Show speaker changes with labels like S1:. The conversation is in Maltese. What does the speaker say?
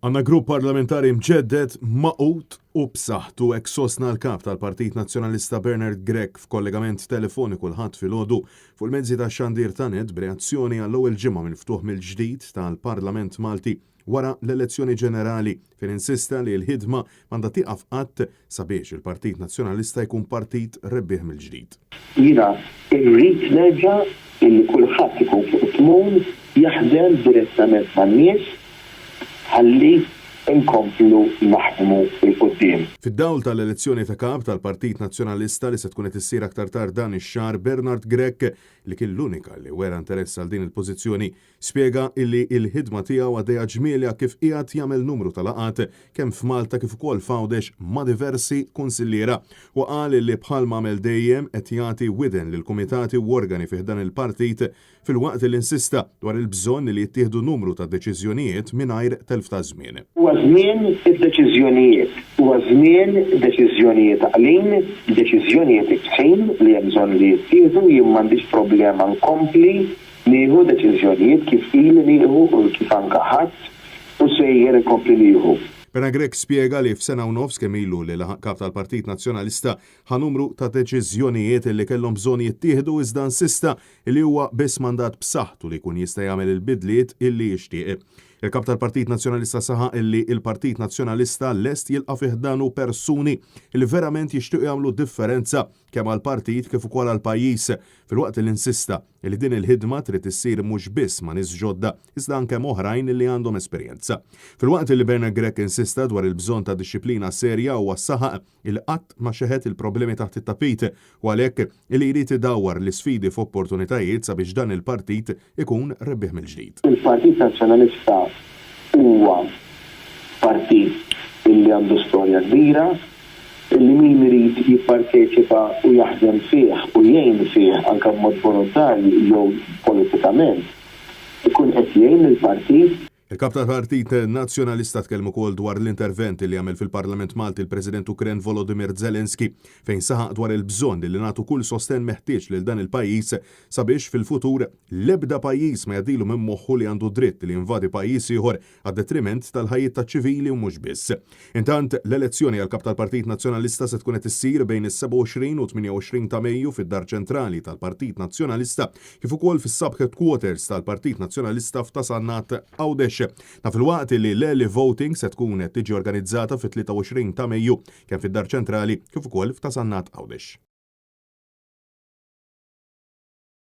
S1: Għandna grupp parlamentari mġedded, magħqud u b'saħħtu, hekk sostna l-Kap tal-Partit Nazzjonalista Bernard Grech f'kollegament telefoniku l-Ħadd filgħodu fuq il-mezzi tax-xandir ta' net b'reazzjoni għall-ewwel ġimgħa mill-ftuħ mill-ġdid tal-Parlament Malti wara l-elezzjoni ġenerali fejn insista li l-ħidma m'għandha tieqaf qatt sabiex il-Partit Nazzjonalista jkun partit rebbieħ mill-ġdid.
S2: Jiena rrid nerġa' illi kulħadd ikun fuq it-tmun jaħdem direttament man-nies ħalli nkomplu naħdmu 'l quddiem.
S1: Fid-dawl tal-elezzjoni ta' Kap tal-Partit Nazzjonalista li se tkun qed issir aktar tard dan ix-xahar, Bernard Grech, li kien l-unika li wera interess għal din il-pożizzjoni, Spjega illi l-ħidma tiegħu għaddejja ġmielha kif qiegħed jagħmel numru ta' laqgħat kemm f'Malta kif ukoll f'Għawdex ma' diversi kunsilliera. Huwa qal illi bħalma għamel dejjem qed jagħti widen lill-kumitati u organi fi ħdan il-partit filwaqt illi insista dwar il-bżonn li jittieħdu numru ta' deċiżjonijiet mingħajr telf ta' żmien.
S2: Huwa żmien id-deċiżjonijiet. Huwa żmien deċiżjonijiet għaqlin, deċiżjonijiet ibsin li hemm bżonn li jittieħdu. Jien m'għandix problema nkompli Nieħu deċiżjonijiet kif ili nieħu u kif anke ħadt u sejjer inkompli nieħu.
S1: Bernard Grech spjega li f'sena u nofs kemm ilu li laħaq Kap tal-Partit Nazzjonalista ħa numru ta' deċiżjonijiet li kellhom bżonn jittieħdu iżda insista li huwa biss mandat b'saħħtu li jkun jista' jagħmel il-bidliet illi jixtieq. Il-Kap tal-Partit Nazzjonalista saħaq illi l-Partit Nazzjonalista lest jilqa' fi ħdanu persuni li verament jixtiequ jagħmlu differenza kemm għall-partit kif ukoll għall-pajjiż, filwaqt li insista li din il-ħidma trid issir mhux biss ma' nies ġodda iżda anke m'oħrajn li għandhom esperjenza. Filwaqt li Bernard Grech insista dwar il-bżonn ta' dixxiplina serja huwa saħaq li qatt ma xeħet il-problemi taħt it-tapit u għalhekk li jrid idawwar l-isfidi f'opportunitajiet sabiex dan il-partit ikun rebbieħ mill-ġdid.
S2: Il-Partit Nazzjonalista huwa partit li għandu storja kbira, Illi min irid jipparteċipa u jaħdem fih u jgħin fih anke b'mod volontarju jew politikament, ikun qed jgħin lill-partit.
S1: Il-Kap tal-Partit Nazzjonalista tkellem ukoll dwar l-intervent li għamel fil-Parlament Malti l-President Ukren Volodymyr Zelensky fejn saħaq dwar il-bżonn li nagħtu kull sostenn meħtieġ lil dan il-pajjiż sabiex fil-futur l-ebda pajjiż ma jgħaddilu minn moħħu li għandu dritt li jinvadi pajjiż ieħor għad-detriment tal-ħajjiet taċ-ċivili u mhux biss. Intant, l-elezzjoni għal Kap tal-Partit Nazzjonalista se tkun qed issir bejn is-27 u 28 ta' Mejju fid-Dar Ċentrali tal-Partit Nazzjonalista kif ukoll fis-Sub-Headquarters tal-Partit Nazzjonalista f'Ta' Sannat, Għawdex. Dan filwaqt li l-early voting se tkun qed tiġi organizzata fit-23 ta' Mejju kemm fid-Dar Ċentrali kif ukoll f'Ta' Sannat, Għawdex.